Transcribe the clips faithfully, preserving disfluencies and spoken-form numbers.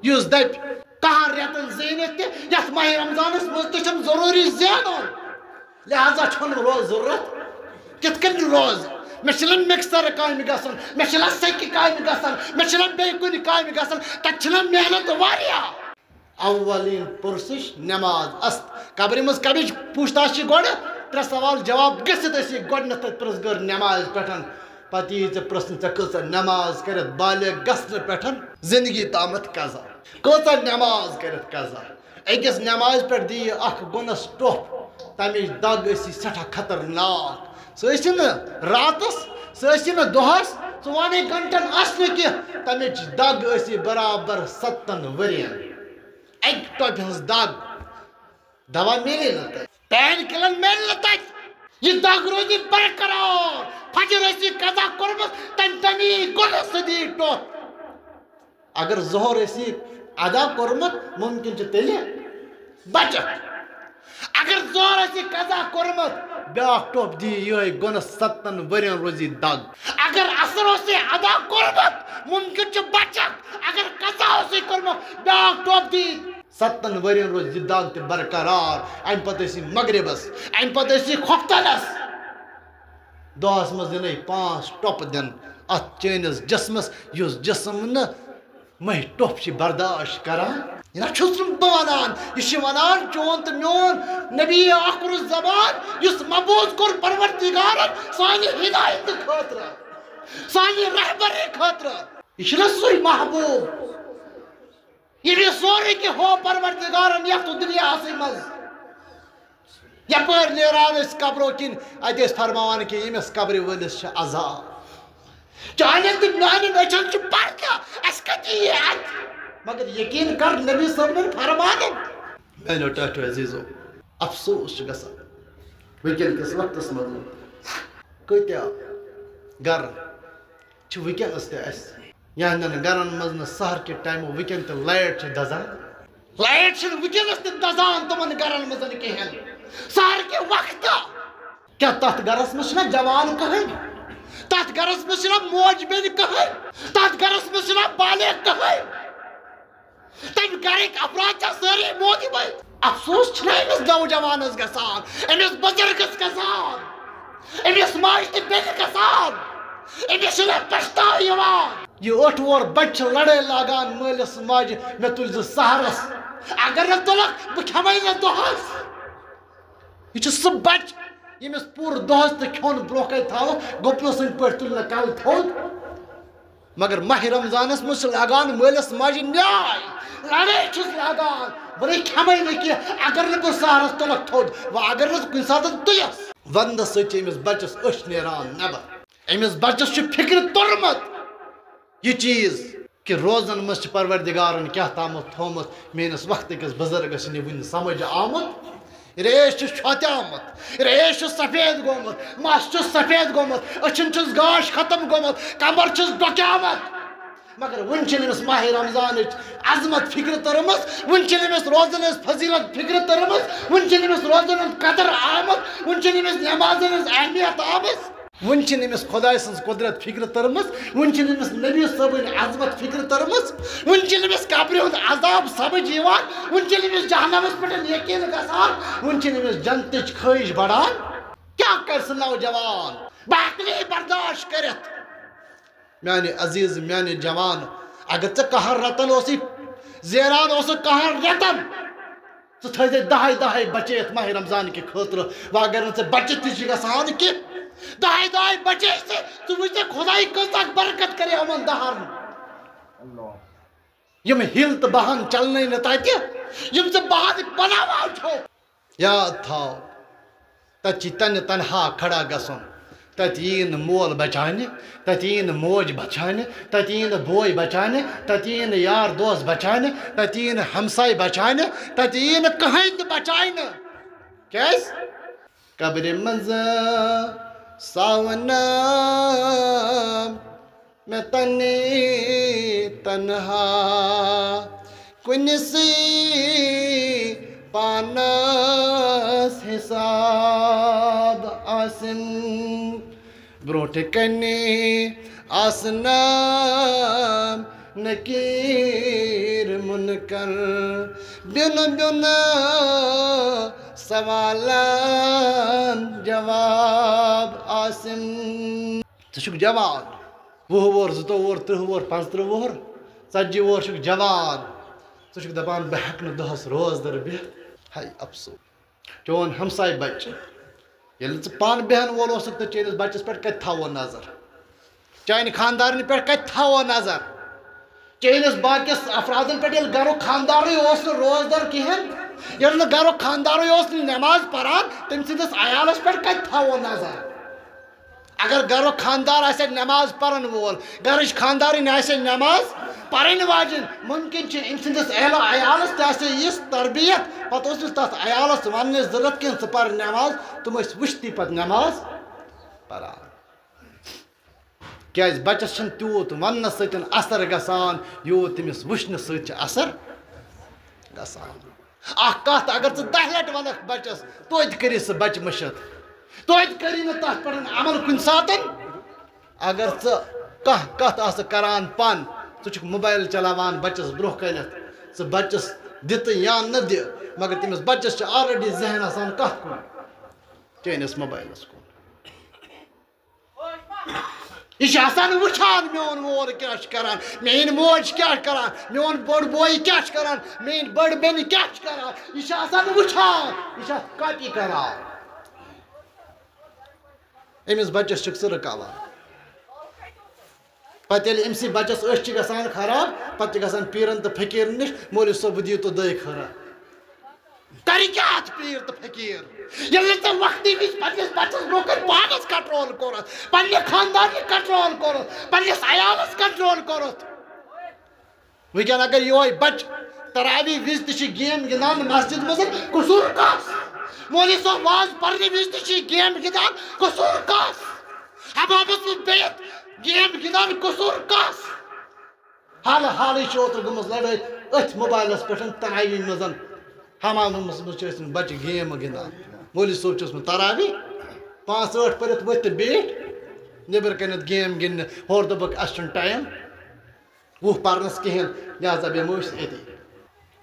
یُس دَپہِ کَہَن رٮ۪تَن زیٖنِتھ تہِ، یَتھ ماہِ رمضانَس منٛز تہِ چھُم ضروٗری زینُن، لہذا چھُنہٕ روزٕ ضروٗرت۔ کِتھ کٔنۍ روزٕ؟ مےٚ چھُنہ مِکسر کامہِ گژھُن، مےٚ چھُنہ سیٚکہِ کامہِ گژھُن، مےٚ چھُنہ بیٚیہِ کُنہِ کامہِ گژھُن، تَتہِ چھِنہ محنت واریاہ۔ اولین پرسش نماز است۔ قبرِ منٛز کمِچ پوچھ تاچھ چھِ گۄڈٕ؟ ترٛےٚ سوال جواب گٔژھِتھ ٲسی گۄڈٕنیتھ تتہِ پرژھ گٔر نمازِ پٮ۪ٹھ۔ پتہٕ یی ژےٚ پرژھنہٕ، ژےٚ کۭژاہ نماز کٔرِتھ بالغ گژھنہٕ پٮ۪ٹھ زندگی تامتھ قضا؟ کۭژاہ نماز کٔرِتھ قضا؟ أکِس نمازِ پٮ۪ٹھ دِیہِ اکھ گۄنس ٹۄپھ، تمِچ دگ ٲسی سٮ۪ٹھاہ خطرناک۔ سُہ ٲسِن نہٕ راتس، سُہ ٲسِن نہٕ دۄہس، ژُوانٕے گھنٹن آسہِ نہٕ کینٛہہ، تمِچ دگ ٲسی برابر ستن ؤرین۔ اکہِ ٹۄپہِ ہٕنٛز دگ، دوا میلہِ نہٕ تتہِ، پین کِلر میلہِ نہٕ تتہِ۔ یہِ دگ روزِ برقرار۔ فجر ٲسی قضا کوٚرمُت، تمہِ تمہِ گۄڈٕ سۭتی ٹۄپھ۔ اگر ظہر ٲسی ادا کوٚرمُت، ممکن چھُ تیٚلہِ بچتھ۔ اگر ظہر ٲسی قضا کوٚرمُت، بیٛاکھ ٹۄپھ دی یِہوٚے گۄنس ستن ؤرین روزی دگ۔ اگر عصر ٲسی ادا کوٚرمُت، ممکن چھُ بچتھ۔ اگر قضا ٲسی کوٚرمُت، بیٛاکھ ٹۄپھ دی۔ ستن ؤرین روزِ یہِ دگ تہِ برقرار۔ امہِ پتہٕ ٲسی مغربس، امہِ پتہٕ ٲسی خۄفتنس۔ دۄہس منٛز یِنَے پانٛژھ ٹۄپہٕ دِنہٕ اتھ چٲنِس جسمس، یُس جسم نہٕ مٔہۍ ٹۄپھ چھِ برداشت کران۔ یہِ نہ چھُس نہٕ بہٕ ونان، یہِ چھِ ونان چون تہٕ میون نبی آخر الزمان، یُس مبعوث کوٚر پروردگارن سانہِ ہدایتہٕ خٲطرٕ، سانہِ رہبری خٲطرٕ۔ یہِ چھُنہ سُے محبوب، ییٚمِس سورُے کینٛہہ ہوو پروردگارن یتھ دُنیاہسٕے منٛز۔ یپٲرۍ نیران أسۍ قبرو کِنۍ، اتہِ ٲسۍ فرماوان کہِ ییٚمِس قبرِ وٲلِس چھِ عذاب۔ چانٮ۪ن تہٕ میانٮ۪ن أچھن چھُ پردٕ، اسہِ کتہِ یی اتہِ؟ مگر یقین کر نبی صٲبنٮ۪ن فرمانن۔ میانیو ٹاٹھیو عزیزو، افسوس چھُ گژھان وٕنکیٚن کِس وقتس منٛز کۭتیاہ گرٕ چھِ وٕنکیٚنس تہِ اسہِ، یہندٮ۪ن گرن منٛز نہٕ سحر کہِ ٹایمہٕ وٕنکیٚن تہِ لایٹ چھِ دزان۔ لایٹ چھِنہٕ وٕنکیٚنس تہِ دزان تِمن گرن منٛز کِہیٖنۍ۔ سحر کہِ وقتہٕ۔ کیٛاہ تتھ گرس منٛز چھِنہ جوان کٕہٕنۍ؟ تتھ گرس منٛز چھِنہ موج بیٚنہِ کٕہٕنۍ؟ تتھ گرس منٛز چھِنہ بالغ کٕہٕنۍ؟ تمہِ گرٕکۍ افراد چھا سٲری موٗدمٕتۍ؟ افسوس چھُنہ أمِس نوجوانس گژھان، أمِس بُزرگس گژھان، أمِس ماجہِ تہٕ بیٚنہِ گژھان، أمِس چھُنہ پچھتاو یِوان؟ یہِ ٲٹھ وُہر بچہِ چھِ لڑٲے لاگان مٲلِس ماجہِ، مےٚ تُلۍ زِ سحرس، اگر نہٕ تُلکھ، بہٕ کھٮ۪مے نہٕ دۄہس۔ یہِ چھُ سُہ بچہِ، ییٚمِس پوٗرٕ دۄہس تہٕ کھیوٚن برونٛہہ کنہِ تھاوکھ، گُپنہٕ سٕنٛدۍ پٲٹھۍ تُلہِ نہٕ کلہٕ تھوٚد۔ مگر ماہِ رمضانس منٛز چھِ لاگان مٲلِس ماجہِ نیاے، لڑٲے چھُس لاگان، وۄنۍ کھٮ۪مے نہٕ کینٛہہ، اگر نہٕ بہٕ سحرس تُلکھ تھوٚد، وۄنۍ اگر نہٕ کُنہِ ساتہٕ تُلس۔ ونٛدس سۭتۍ چھِ أمِس بچس أچھ نیران نٮ۪بر۔ أمِس بچس چھُ فکرِ توٚرمُت یہِ چیٖز کہِ روزن منٛز چھِ پروردگارن کیٛاہ تامَتھ تھوٚومُت، میٲنِس وقتہٕ کِس بُزرگس چھُنہٕ یہِ وُنہِ سمجھ آمُت۔ ریش چھُ چھۄتیومُت، ریش چھُ سفید گوٚمُت، مَس چھُ سفید گوٚمُت، أچھن چھُس گاش ختم گوٚمُت، کمر چھُس ڈۄکیومُت۔ مگر وُنہِ چھِنہٕ أمِس ماہِ رمضانٕچ عظمت فکرِ تٔرمٕژ، وُنہِ چھِنہٕ أمِس روزن ہٕنٛز فضیلت فکرِ تٔرمٕژ، وُنہِ چھِنہٕ أمِس روزن ہُنٛد قدر آمُت، وُنہِ چھِنہٕ أمِس نمازن ہٕنٛز اہمیت آمٕژ۔ وُنہِ چھِنہٕ أمِس خۄداے سٕنٛز قۄدرت فِکرِ تٔرمٕژ، وُنہِ چھِنہٕ أمِس نبی صٲبٕنۍ عظمت فِکرِ تٔرمٕژ، وُنہِ چھِنہٕ أمِس قبرِ ہُنٛد عذاب سمجھ یِوان، وُنہِ چھِنہٕ أمِس جہنمس پٮ۪ٹھ یقیٖن گژھان، وُنہِ چھِنہٕ أمِس جنتٕچ خٲہِش بڑان۔ کیٛاہ کرِ سُہ نوجوان بے عقلی برداشت کٔرِتھ؟ میانہِ عزیز، میانہِ جوان، اگر ژےٚ قہر رتن اوسُے، زیران اوسُکھ قہر رتن، ژٕ تھٲیزے دہے دہے بچے یتھ ماہِ رمضان کہِ خٲطرٕ۔ وۄنۍ اگر نہٕ ژےٚ بچتھ تہِ چھِ گژھان کینٛہہ، دہے دہے بچے ژٕ، ژٕ وٕچھ ژےٚ خۄداے کۭژاہ برکت کرِ یِمن دہن۔ یِم حیلہٕ تہٕ بہان چلنے نہٕ تتہِ، یِم ژٕ بہانہٕ بناوان چھُکھ۔ یاد تھاو، تتہِ چھِ تنہِ تنہا کھڑا گژھُن۔ تتہِ یی نہٕ مول بچانہِ، تتہِ یی نہٕ موج بچانہِ، تتہِ یی نہٕ بوے بچانہِ، تتہِ یی نہٕ یار دوس بچانہِ، تتہِ یی نہٕ ہمساے بچانہِ، تتہِ یی نہٕ کٕہٕنۍ تہِ بچانہِ۔ کیازِ؟ قبرِ منٛز ساونہ مےٚ تنی تنہا، کُنہِ سٕے پانس حساب آسن۔ برونٛٹھ کنہِ آسنہ نکیر منکر، بیُن بیُن سوالن جواب عاصم۔ ژٕ چھُکھ جوان، وُہ وُہُر، زٕتووُہ وُہُر، تٕرٛہ وُہُر، پانٛژتٕرٛہ وُہُر، ژتجی وُہُر چھُکھ جوان۔ ژٕ چھُکھ دپان، بہٕ ہٮ۪کہٕ نہٕ دۄہس روزدر بِہِتھ۔ ہاے افسوس۔ چون ہمساے بچہٕ، ییٚلہِ نہٕ ژٕ پانہٕ بیٚہن وول اوسُکھ، تہٕ چٲنِس بچس پٮ۪ٹھ کتہِ تھاوو نظر؟ چانہِ خاندارنہِ پٮ۪ٹھ کتہِ تھاوو نظر؟ چٲنِس باقیس افرادن پٮ۪ٹھ، ییٚلہِ گرُک خاندارٕے اوس نہٕ روزدر کِہیٖنۍ، ییٚلہِ نہٕ گرُک خاندارٕے اوس نہٕ نٮ۪ماز پران، تٔمۍ سٕنٛدِس عیالس پٮ۪ٹھ کتہِ تھاوو نظر؟ اگر گرُک خاندار آسہِ ہا نٮ۪ماز پرن وول، گرٕچ خاندارٕنۍ آسہِ ہا نٮ۪ماز پرٕنۍ واجِنۍ، مُمکِن چھُ أمۍ سٕنٛدِس اہل و عیالس تہِ آسہِ ہا یِژھ تربیت، پتہٕ اوس نہٕ تتھ عیالس وننٕچ ضروٗرت کینٛہہ، ژٕ پر نٮ۪ماز، تِم ٲسۍ وٕچھتٕے پتہٕ نٮ۪ماز پران۔ کیازِ بچس چھُنہٕ تیوٗت وننہٕ سۭتۍ اثر گژھان، یوٗت تٔمِس وٕچھنہٕ سۭتۍ چھُ اثر گژھان۔ اکھ کتھ اگر ژٕ دَہہِ لٹہِ ونکھ بچس، توتہِ کری سُہ بچہِ مٔشِتھ، توتہِ کری نہٕ تتھ پٮ۪ٹھ عمل کُنہِ ساتن۔ اگر ژٕ کانٛہہ کتھ آسکھ کران پانہٕ، ژٕ چھُکھ موبایل چلاوان بچس برونٛہہ کنٮ۪تھ، ژٕ بچس دِ تہٕ یا نہ دِ، مگر تٔمِس بچس چھُ already ذہن آسان کتھ کُن؟ چٲنِس موبایلس کُن۔ یہِ چھُ آسان وٕچھان، میون مول کیٛاہ چھُ کران، میٲنۍ موج کیٛاہ چھِ کران، میون بوٚڑ بوے کیٛاہ چھُ کران، میٲنۍ بٔڑ بیٚنہِ کیٛاہ چھِ کران۔ یہِ چھُ آسان وٕچھان، یہِ چھُ اتھ copy کران۔ أمِس بچس چھُکھ ژٕ رُکاوان۔ پتہٕ ییٚلہِ أمۍ سٕے بچس أچھ چھِ گژھان خراب، پتہٕ چھِ گژھان پیٖرن تہٕ فقیٖرن نِش، مولوی صٲب، بہٕ دِیِو تہٕ دٲے خٲرا۔ کرِ کیٛاہ اتھ پیٖر تہٕ فقیٖر؟ ییٚلہِ نہٕ ژےٚ وقتٕے وِزِ پننِس بچس برونٛہہ کنہِ پانس control کوٚرُتھ، پننہِ خاندارنہِ control کوٚرُتھ، پننِس عیالس control کوٚرُتھ۔ وٕنکٮ۪ن اگر یِہوٚے بچہٕ تراوی وِزِ تہِ چھِ game گِنٛدان مسجد منٛز، قصوٗر کس؟ مولوی صٲب واز پرنہٕ وِزِ تہِ چھِ game گِنٛدان، قصوٗر کس؟ حمامس منٛز بِہِتھ game گِنٛدان، قصوٗر کس؟ حالہٕ حالٕے چھِ اوترٕ گٔمٕژ لڑٲے أتھۍ موبایلس پٮ۪ٹھ تراوی منٛز، حمامس منٛز چھِ ٲسمٕتۍ بچہٕ game گِنٛدان۔ مولوی صٲب چھُ اوسمُت تراوی پانٛژھ ٲٹھ پٔرِتھ ؤتھۍ تہٕ بیٖٹھۍ نیٚبرٕ کنٮ۪تھ game گِنٛدنہِ، ہورٕ دوٚپُکھ، اسہِ چھُنہٕ time۔ وُہ پرنس کِہیٖنۍ، لہذا بیٚہمو أسۍ أتی۔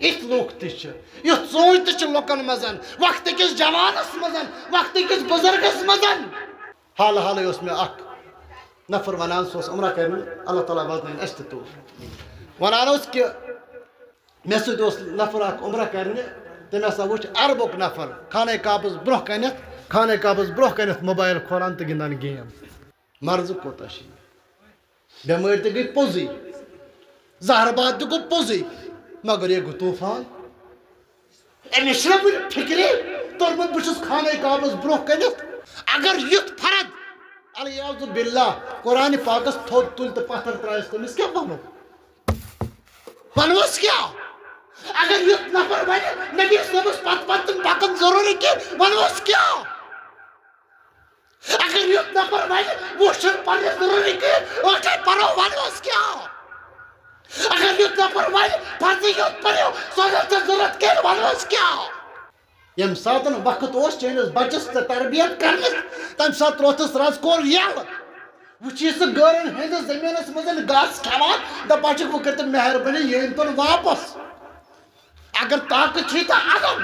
یِتھۍ لُکھ تہِ چھِ، یُتھ سونٛچ تہِ چھِ لُکن منٛز، وقتہٕ کِس جوانس منٛز، وقتہٕ کِس بُزرگس منٛز۔ حال حالٕے اوس مےٚ اکھ نفر ونان، سُہ اوس عمرہ کرنہِ، اللہ تعالیٰ واتنٲیِن اَسہِ تہِ توٗرۍ۔ ونان اوس کہِ مےٚ سۭتۍ اوس نفر اکھ عمرہ کرنہِ، تٔمۍ ہسا وُچھ عربُک نفر خانہ کعبس برونٛہہ کنٮ۪تھ، خانہ کعبس برونٛہہ کنٮ۪تھ موبایل کھولان تہٕ گِنٛدان game۔ مرض کوتاہ چھُ؟ بٮ۪مٲرۍ تہِ گٔے پوٚزٕے، زہر باد تہِ گوٚو پوٚزٕے، مگر یہِ گوٚو طوفان۔ أمِس چھُنہ وُنہِ فِکرِ توٚرمُت، بہٕ چھُس خانہ کعبس برونٛہہ کنٮ۪تھ۔ اگر یُتھ فرد، العیاذ باللہ، قرآن پاکس تھوٚد تُلہِ تہٕ پتھر ترٛایس، تٔمِس کیٛاہ ونو؟ ونوس کیٛاہ؟ اگر یُتھ نفر ونہِ، نبی صٲبس پتہٕ پتہٕ تِم پکن ضروٗری کینٛہہ، ونوس کیٛاہ؟ اگر یُتھ نفر ونہِ، وُچھ چھُنہٕ پرنٕچ ضروٗری کینٛہہ، ٲٹھے پرو، ونوس کیٛاہ؟ اگر یُتھ نفر ونہِ، فرضٕے یوت پٔرِو، سۄ چھَنہٕ ژےٚ ضروٗرت کینٛہہ، ونوس کیٛاہ؟ ییٚمہِ ساتہٕ وقت اوس چٲنِس بچس ژےٚ تربیت کرنس، تمہِ ساتہٕ تروتھس رز کول یلہٕ۔ وُچھی سُہ گٲرن ہٕنٛدِس زٔمیٖنس منٛز گاسہٕ کھٮ۪وان، دپان چھُکھ، وۄنۍ کٔرۍتو مہربٲنی، یہِ أنۍتون واپس۔ اگر طاقت چھُے تہٕ اَنُن۔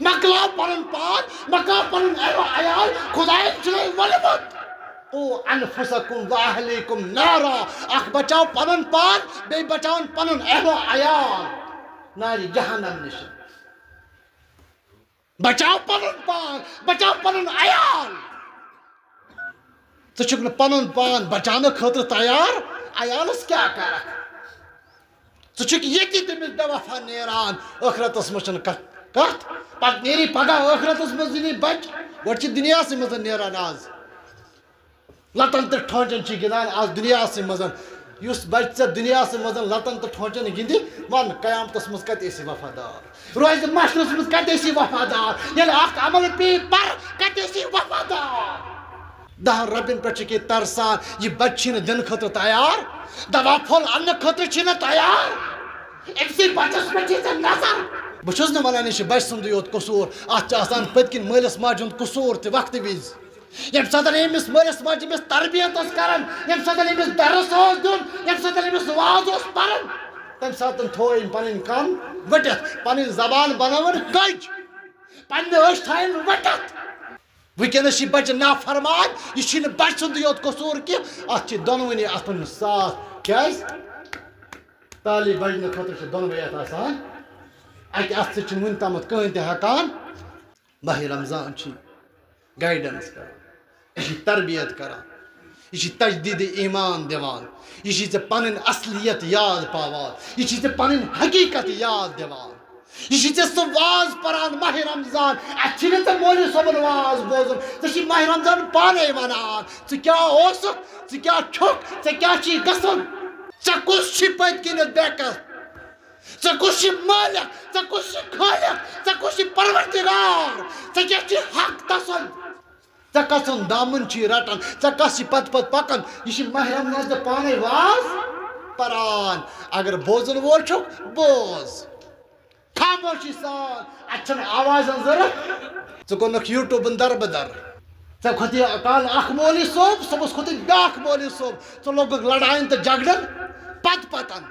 مۄکلاو پنُن پان، مۄکلاو پنُن اہل و عیال، خدایَن چھُنَے ووٚنمُت، "قُوا أَنفُسَكُمْ وَأَهْلِيكُمْ نَارًا"، اکھ بچاو پنُن پان، بیٚیہِ بچاوُن پنُن اہل و عیال نارِ جہنم نِش۔ بچاو پنُن پان، بچاو پنُن عیال۔ ژٕ چھُکھ نہٕ پنُن پان بچاونہٕ خٲطرٕ تیار، عیالس کیٛاہ کرکھ؟ ژٕ چھُکھ ییٚتی تٔمِس بے وفا نیران، ٲخرتس منٛز چھُنہٕ کتھ، کتھ۔ پتہٕ نیری پگاہ ٲخرتس منٛز یہِ نی بچہِ، گۄڈٕ چھِ دُنیاہسٕے منٛز نیران آز۔ لتن تہٕ ٹھونچن چھِ گِنٛدان آز دُنیاہسٕے منٛز۔ یُس بچہِ ژےٚ دُنیاہسٕے منٛز لتن تہٕ ٹھونچن گِنٛدِ، ون قیامتس منٛز کتہِ ٲسی وفادار؟ روزِ محشرس منٛز کتہِ ٲسی وفادار؟ ییٚلہِ اکھ عمل پیٚیہِ پر، کتہِ ٲسی وفادار؟ دہن رۄپین پٮ۪ٹھ چھِ کینٛہہ ترسان، یہِ بچہِ چھِنہٕ دِنہٕ خٲطرٕ تیار، دوا پھوٚل اننہٕ خٲطرٕ چھِنہٕ تیار۔ أمۍ سٕے بچس پٮ۪ٹھ چھِ ژےٚ نظر۔ بہٕ چھُس نہٕ ونان یہِ چھُ بچہِ سُنٛدُے یوت قصوٗر، اتھ چھُ آسان پٔتۍ کِنۍ مٲلِس ماجہِ ہُنٛد قصوٗر تہِ وقتہٕ وِزِ۔ ییٚمہِ ساتہٕ أمِس مٲلِس ماجہِ أمِس تربیت ٲس کران، ییٚمہِ ساتہٕ أمِس درس اوس دیُن، ییٚمہِ ساتہٕ أمِس واز اوس پران، تَمہِ ساتہٕ تھوو أمۍ پنٕنۍ کن ؤٹِتھ، پنٕنۍ زبان بنٲوٕن کٔج، پننہِ أچھ تھایَن ؤٹِتھ۔ وٕنکیٚنَس چھِ بچہِ نافرمان، یہِ چھِنہٕ بچہِ سُنٛدٕے یوت قصوٗر کینٛہہ، اَتھ چھِ دۄنوٕنی اَتھَن ساتھ۔ کیٛازِ؟ تعلیٖم بچنہٕ خٲطرٕ چھِ دۄنوَے اَتھٕ آسان، اَکہِ اَتھٕ سۭتۍ چھِنہٕ وٕنہِ تامَتھ کٕہٕنۍ تہِ ہٮ۪کان۔ ماہِ رمضان چھِ گایڈنس کران، یہِ چھِ تربیت کران، یہِ چھِ تجدید ایمان دِوان، یہِ چھِ ژےٚ پنٕنۍ اصلیت یاد پاوان، یہِ چھِ ژےٚ پنٕنۍ حقیقت یاد دِوان، یہِ چھِ ژےٚ سُہ واز پران ماہِ رمضان۔ اتہِ چھِ نہٕ ژےٚ مولوی صٲبن واز بوزُن، ژےٚ چھِ ماہِ رمضان پانے ونان، ژٕ کیٛاہ اوسُکھ، ژٕ کیٛاہ چھُکھ، ژےٚ کیٛاہ چھی گژھُن، ژےٚ کُس چھی پٔتۍ کِنٮ۪تھ بیکس؟ ژےٚ کُس چھُے مٲلِک؟ ژےٚ کُس چھُے خٲلِق؟ ژےٚ کُس چھُے پروردگار؟ ژےٚ کیٛاہ چھُے حق تسُنٛد؟ ژےٚ کسُنٛد دامن چھُے رٹان؟ ژےٚ کس چھُے پتہٕ پتہٕ پکان؟ یہِ چھُ ماہِ رمضان ژےٚ پانے واز پران۔ اگر بوزن وول چھُکھ، بوز خاموشی سان۔ اتہِ چھنہٕ آوازن ضرورت۔ ژٕ کوٚرنکھ یوٗٹیوٗبن دربدر۔ ژےٚ کھوٚتُے کالہٕ اکھ مولوی صٲب، صُبحس کھوٚتُے بیٛاکھ مولوی صٲب۔ ژٕ لوگُکھ لڑاین تہٕ جھگڑن پتہٕ پتن۔